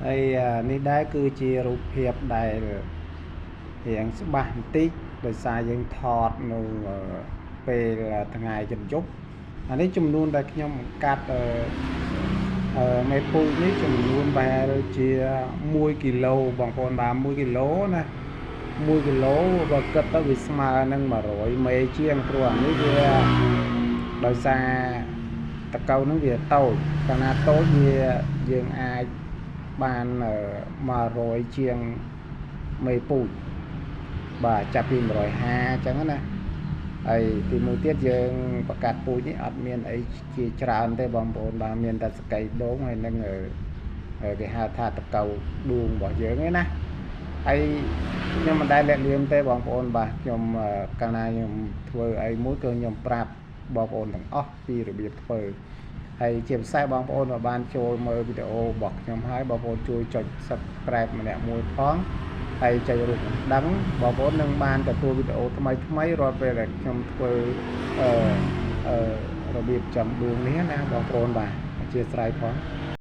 ហើយនេះដែរគឺជារូបភាពដែលរៀងច្បាស់បន្តិច ដោយសារយើងថតនៅពេលថ្ងៃជិតយប់។ អានេះចំនួនដែលខ្ញុំកាត់អឺមេពូជនេះ ចំនួនប្រហែលជា 1 គីឡូបងប្អូន បាទ 1 គីឡូណា 1 គីឡូ បើគិតទៅវាស្មើនឹង 100 មេជាង ព្រោះអានេះវាដោយសារតកៅនឹងវាតូច កាលណាតូចវាយើងអាចបាន 100 ជាងមេពូជ បាទ ចាប់ពី 150 អញ្ចឹងណា។ ហើយទីមួយទៀត យើងប្រកាសពូជនេះអត់មានអីជាច្រើនទេបងប្អូន បាទ មានតែសកៃដូង ហើយនឹងគេហៅថាតកៅដួងរបស់យើងឯណា។ ហើយខ្ញុំមិនដែលលាក់លៀមទេបងប្អូន បាទ ខ្ញុំកាលណាខ្ញុំធ្វើអីមួយ គឺខ្ញុំប្រាប់បងប្អូនទាំងអស់ពីរបៀបធ្វើ។ ហើយជាពិសេសបងប្អូនបើបានចូលមើលវីដេអូរបស់ខ្ញុំហើយ បងប្អូនជួយចុច Subscribe ម្នាក់មួយផង ហើយចុចរូបដឹង បងប្អូននឹងបានទទួលវីដេអូថ្មីថ្មីរាល់ពេលដែលខ្ញុំធ្វើអឺអឺរបៀបចំដួងនេះណាបងប្អូន បាទ អធិស្ឋានផង។